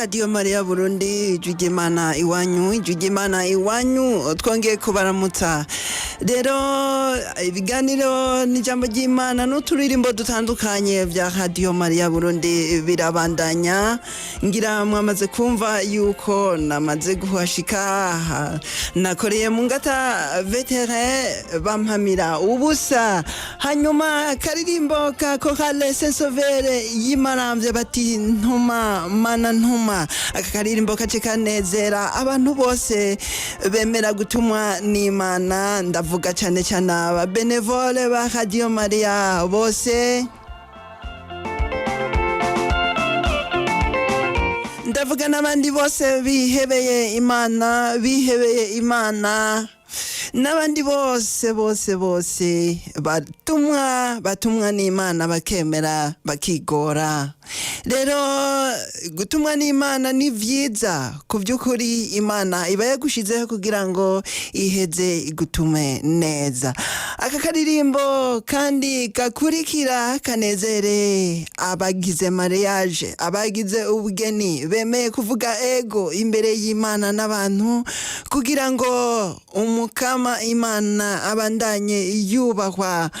Radiyo Mariya Burundi, ijwi ry'Imana iwanyu, ijwi ry'Imana iwanyu. Twongeye kubaramutsa rero. Ibiganiro n'ijambo ry'Imana n'uturirimbo dutandukanye bya Radiyo Mariya Burundi birabandanya. Ngira mwamaze kumva yuko namaze guhashika, nakoreye mu ngata vetere bampamira ubusa. Hanyuma akaririmbo ka Chorale Saint Sauveur y'Imaramvya bati "Ntuma Mana ntuma". Aka karirimbo kace kanezera abantu bose bemera gutumwa n'Imana. Ndavuga cyane cyane aba bénévoles ba Radio Maria bose, ndavuga n'abandi bose bihebeye Imana, bihebeye Imana, n'abandi bose bose bose batumwa, batumwa n'Imana, bakemera bakigora. Rero gutumwa n'Imana ni vyiza. Ku by'ukuri Imana iba yagushizeho kugira ngo iheze igutume neza. Aka karirimbo kandi gakurikira kanezere abagize mariage, abagize ubugeni, bemeye kuvuga ego imbere y'Imana n'abantu kugira ngo Umukama Imana abandanye yubahwa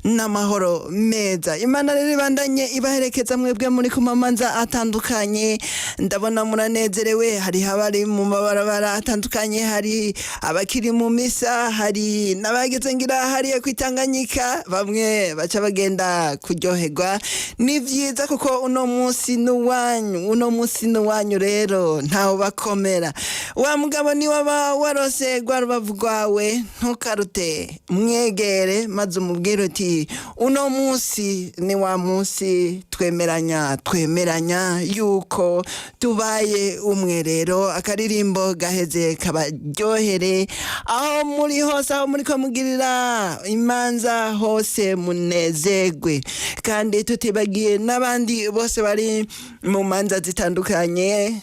n'amahoro meza. Imana rero ibandanye ibaherekeza mwebwe muri ku mamanza atandukanye. Ndabona muranezerewe. Hariho abari mu mabarabara atandukanye, hari abakiri mu misa, hari n'abageze ngira hariya kwitanganyika, bamwe baca bagenda kuryoherwa. Ni vyiza kuko uno munsi n'uwanyu, uno munsi n'uwanyu. Rero ntawe bakomera. Wa mugabo ni waba warose rwa rubavu rwawe, ntukarute, mwegere maze umubwire uti: "Uno munsi ni wa munsi twemeranya, twemeranya yuko tubaye umwe." Rero akaririmbo gaheze kabaryohere aho muri hose, aho muri ko mugirira imanza hose, munezerwe. Kandi tutibagiye n'abandi bose bari mu manza zitandukanye,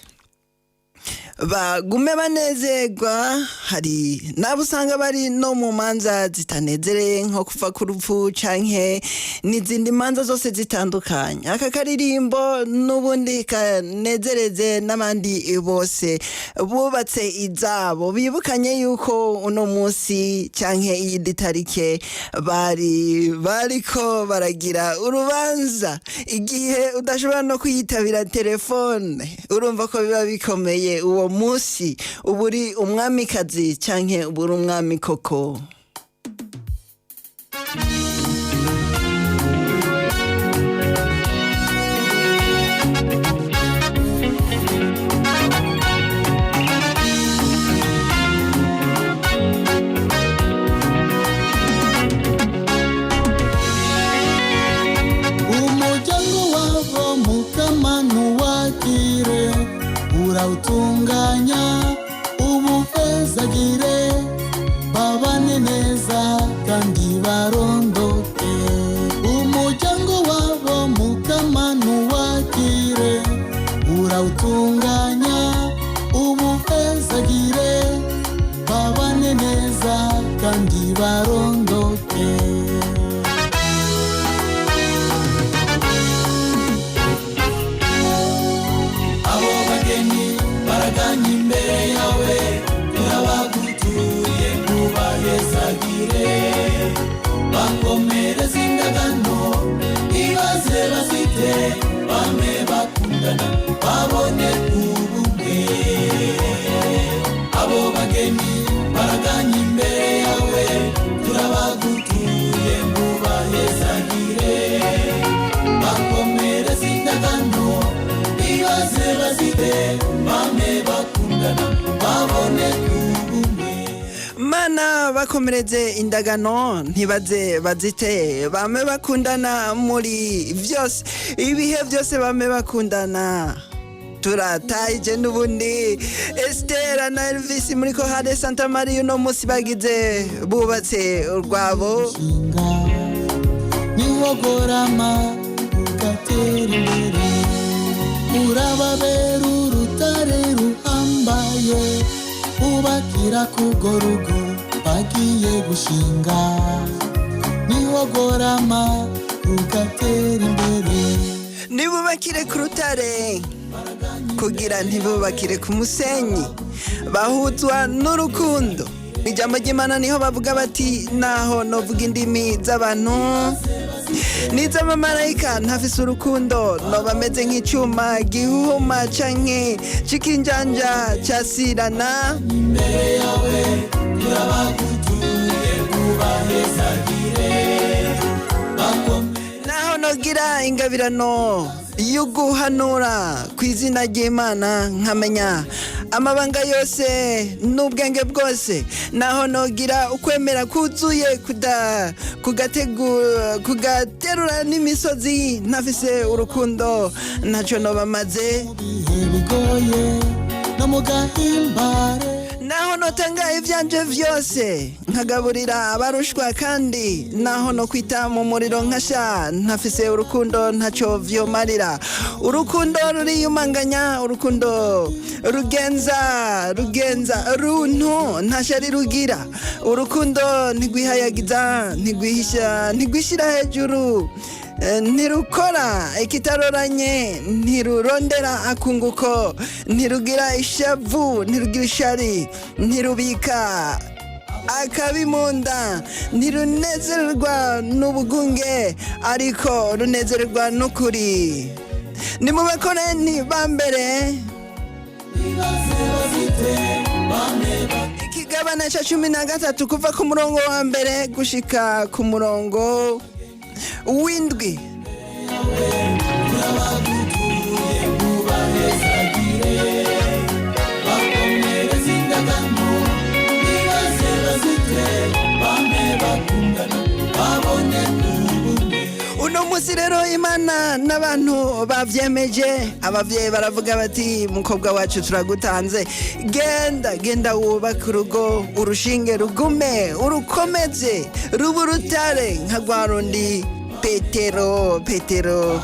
bagume banezerwa. Hari n'abo usanga bari no mu manza zitanezereye, nko kuva ku rupfu canke n'izindi manza zose zitandukanye. Aka karirimbo n'ubundi kanezereze n'abandi bose bubatse izabo, bibukanye yuko uno munsi canke iyindi tarike bari bariko baragira urubanza. Igihe udashobora no kuyitabira telefone, urumva ko biba bikomeye. Uwo munsi uba uri umwamikazi canke uba uri umwami koko. Umuryango wabo Mukama ntuwakire, urawutunganya ubuhezagire, babane neza kandi barondoke. Umuryango wabo Mukama ntuwakire, urawutunganya ubuhezagire, babane neza kandi barondoke. Abo bageni baraganye imbere yawe, turabagutuye ntubahezagire, bakomereze indagano, ibaze bazite, bame bakundana, babone ubumwe. Abo bageni baraganye imbere yawe, turabagutuye ntubahezagire, bakomereze indagano, ibaze bazite, bame bakundana, babone ubumwe. Mana, bakomereze indagano, ntibaze bazite, bame bakundana muri byose, ibihe byose bame bakundana. Turatayije n'ubundi Estera na Elvis muri Chorale Santa Maria. Uno munsi bagize bubatse urwabo. Shinga niwogorama ugatera imbere, urababera urutare ruhambaye, ubakira kugo rugo bagiye gushinga. Niwogorama ugatera imbere. Nibubakire ku rutare. Kugira ntibubakire ku musenyi, bahuzwa n'urukundo. Ijambo ry'Imana niho bavuga bati: "Naho novuga indimi z'abantu n'iz'abamarayika, ntafise urukundo, noba ameze nk'icyuma gihuhuma canke c'ikinjanja casirana." Imbere yawe turabagutuye, ubahezagire. Naho nogira ingabirano y'uguhanura ku izina ry'Imana, nkamenya amabanga yose n'ubwenge bwose, naho nogira ukwemera kuzuye kugaterura n'imisozi, ntafise urukundo, ntacyo noba maze. Bihe bigoye no mu gahimbare. Naho notanga ivyanje vyose nkagaburira abarushwa, kandi naho no kwita mu muriro nkasha, ntafise urukundo, ntaco vyomarira. Urukundo ruriyumanganya, urukundo rugenza runtu, ntashari rugira. Urukundo ntigwihayagiza, ntigwihisha, ntigwishira hejuru, ntirukora ikitaroranye, ntirurondera akunguko, ntirugira ishavu, ntirugira ishari, ntirubika akabi mu nda, ntirunezererwa n'ubugunge, ariko runezererwa n'ukuri. Ni mu Bakoreni ba mbere, ikigabane ca 13, kuva ku murongo wa mbere gushika ku murongo w'indwi. Bakomereza indagano nibaze bazite, bame bakundana, babone ubumwe. Uno munsi rero Imana n'abantu bavyemeje. Abavyeyi baravuga bati: "Mukobwa wacu turagutanze, genda, genda wubake urugo, urushinge rugume, urukomeze ruba urutare nka rwa rundi Petero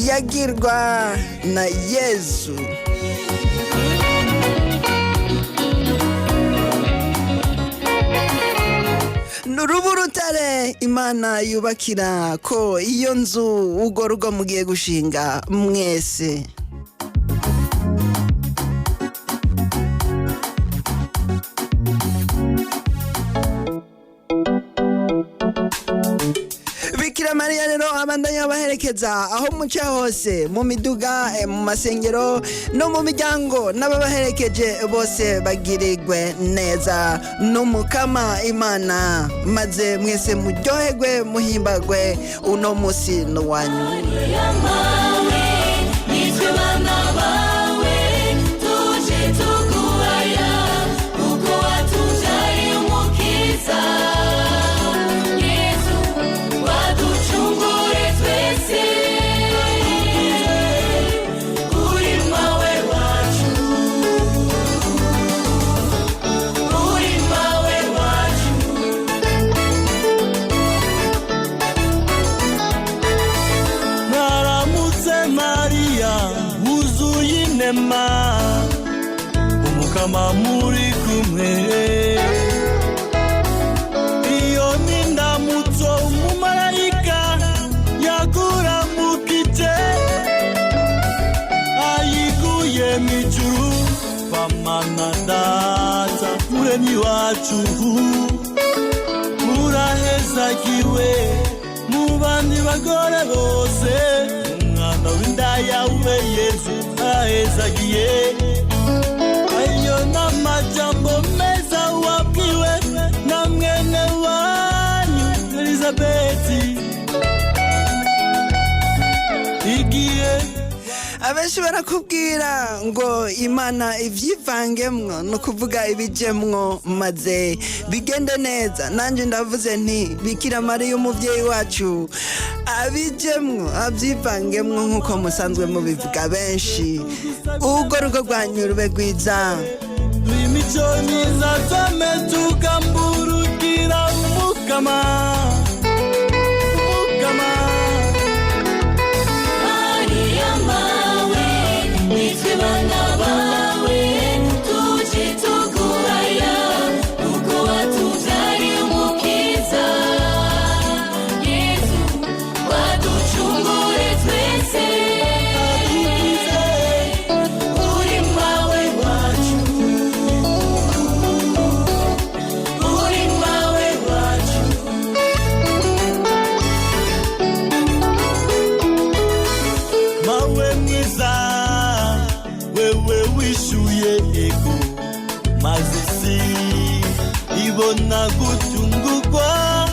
yagirwa na Yezu." Ruba urutare Imana yubakira ko iyo nzu, urwo rugo mugiye gushinga mwese. Bikira Mariya rero abandanya abaherekeza aho muca hose, mu miduga, mu masengero no mu miryango, n'ababaherekeje bose bagirirwe neza n'Umukama Imana, maze mwese muryoherwe, muhimbagwe. Uno musi n'uwanyu. Mawe nitwe bana bawe, tuje tuguhaya kuko watubyaye umukiza Yesu, waducungure twese. Uri mawe wacu, uri mawe wacu. Mwaramutse Mariya, wuzuye inema, Umukama muri kumwe. Iyo ni indamutso umumarayika yakuramukije ayiguye mu ijuru, pamana data muremyi wacu. Murahezagiwe mu bandi bagore bose, umwana w'inda yawe Yesu arahezagiye. Ayo n'amajambo meza wabwiwe na mwene wanyu Elizabeti igihe. Abenshi barakubwira ngo Imana ibyivangemwo, ni ukuvuga ibijemwo, maze bigende neza. Nanjye ndavuze nti: "Bikira Mariya umubyeyi wacu abijemwo, abyivangemwo," nk'uko musanzwe mubivuga benshi. Urwo rugo rwanyu rube rwiza. Imico myiza twame tugamburukira Umukama, Umukama. Mariya mawe nitwe bana bawe, tuje tuguhaya kuko watubyariye umukiza Yesu, waducungure twese. Tubona gutungurwa.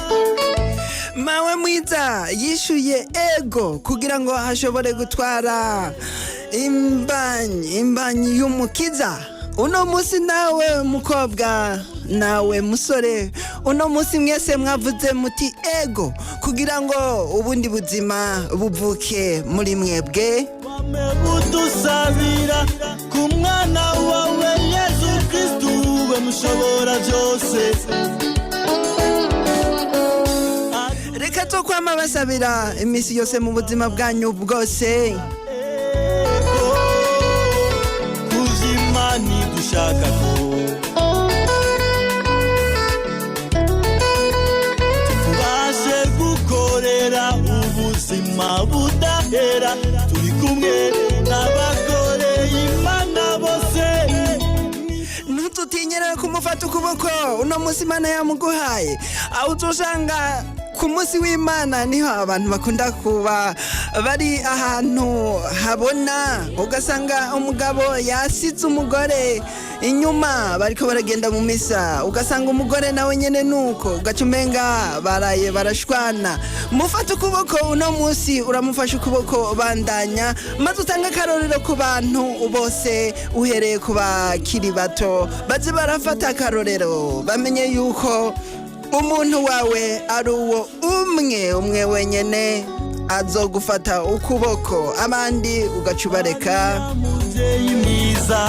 Mawe mwiza yishuye ego kugira ngo ashobore gutwara imbanyi, imbanyi y'Umukiza. Uno munsi nawe mukobwa, nawe musore, uno munsi mwese mwavuze muti ego kugira ngo ubundi buzima buvuke muri mwebwe. Wame udusabira ku mwana wawe Yezu Kristu, we mushobora byose. Reka tukwama basabira iminsi yose mu buzima bwanyu bwose. Ego kuzimani dushaka ko tubashe gukorera ubuzima budahera, turi kumwe n'abakoreye Imana bose. Ntututinyere kumufata ukuboko. Uno munsi Imana yamuguhaye, aho uzosanga ku munsi w'Imana niho abantu bakunda kuba bari ahantu habona, ugasanga umugabo yasize umugore inyuma, bariko baragenda mu misa, ugasanga umugore nawe nyene nuko, ugaca umenga baraye barashwana. Mufate ukuboko uno munsi, uramufashe ukuboko, bandanya maze utange akarorero ku bantu bose, uhereye ku bakiri bato, baze barafata akarorero, bamenye yuko umuntu wawe ari uwo umwe umwe wenyene azogufata ukuboko, abandi ugaca ubareka. Muvyeyi mwiza,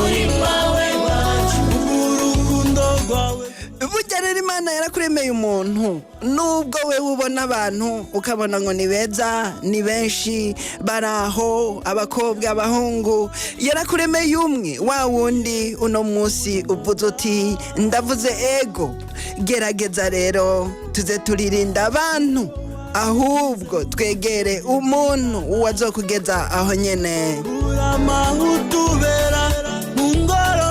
Uri mawe wacu. urukundo rwawe. Burya rero Imana yarakuremeye umuntu, nubwo we ubona abantu ukabona ngo ni beza, ni benshi bari aho, abakobwa, abahungu, yarakuremeye umwe, wa wundi uno munsi uvuze uti ndavuze ego. Gerageza rero tuze turirinda abantu, ahubwo twegere umuntu uwo azokugeza aho nyene. Urama utubera mu ngoro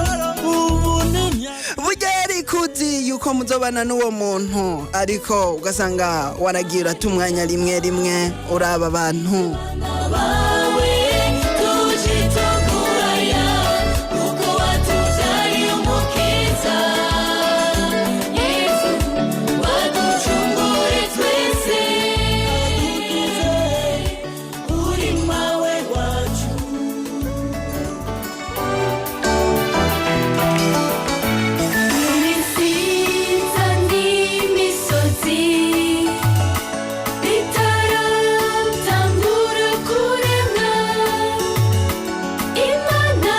ubu n'imya. Burya yari kuzi yuko muzobana n'uwo muntu, ariko ugasanga waragiye urata umwanya rimwe rimwe uraba abantu. Bawe tuje tuguraya kuko watubyariye Umukiza Yesu, waducungure twese. Uri mawe wacu. Imisiza n'imisozi bitaratangura kuremwa, Imana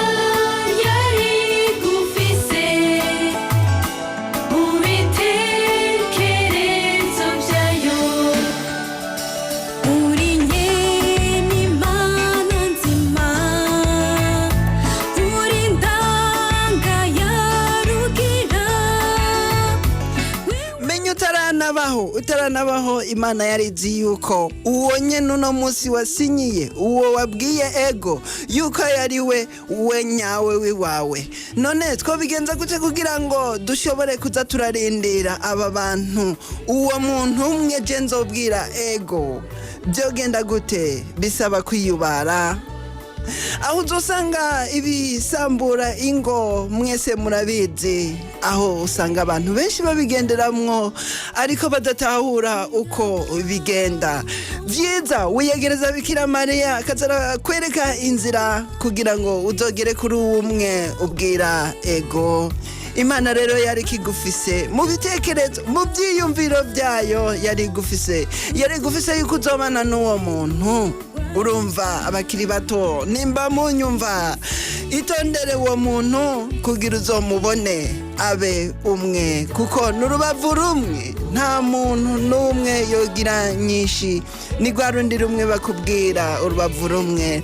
yari igufise mu bitekerezo byayo. Uri nyene Imana nzima, uri ndanga ya Rugira. Menya utaranabaho, utaranabaho, Imana yarizi yuko uwo nyene uno munsi wasinyiye, uwo wabwiye ego, yuko yari we we nyawe wiwawe. None twobigenza gute kugira ngo dushobore kuza turarindira aba bantu, uwo muntu umwe je nzobwira ego? Byogenda gute? Bisaba kwiyubara. Aho uzosanga ibisambura ingo mwese murabizi, aho usanga abantu benshi babigenderamwo ariko badatahura uko bigenda. Byiza wiyegereza Bikira Mariya akaza kwereka inzira kugira ngo uzogere kuri umwe ubwira ego. Imana rero yari ikigufise mu bitekerezo, mu byiyumviro byayo, yari igufise, yari igufise yuko uzobana n'uwo muntu. Urumva abakiri bato, nimba munyumva, itondere uwo muntu kugira uzomubone abe umwe, kuko n'urubavu rumwe nta muntu n'umwe yogira nyinshi, ni rwa rundi rumwe bakubwira, urubavu rumwe.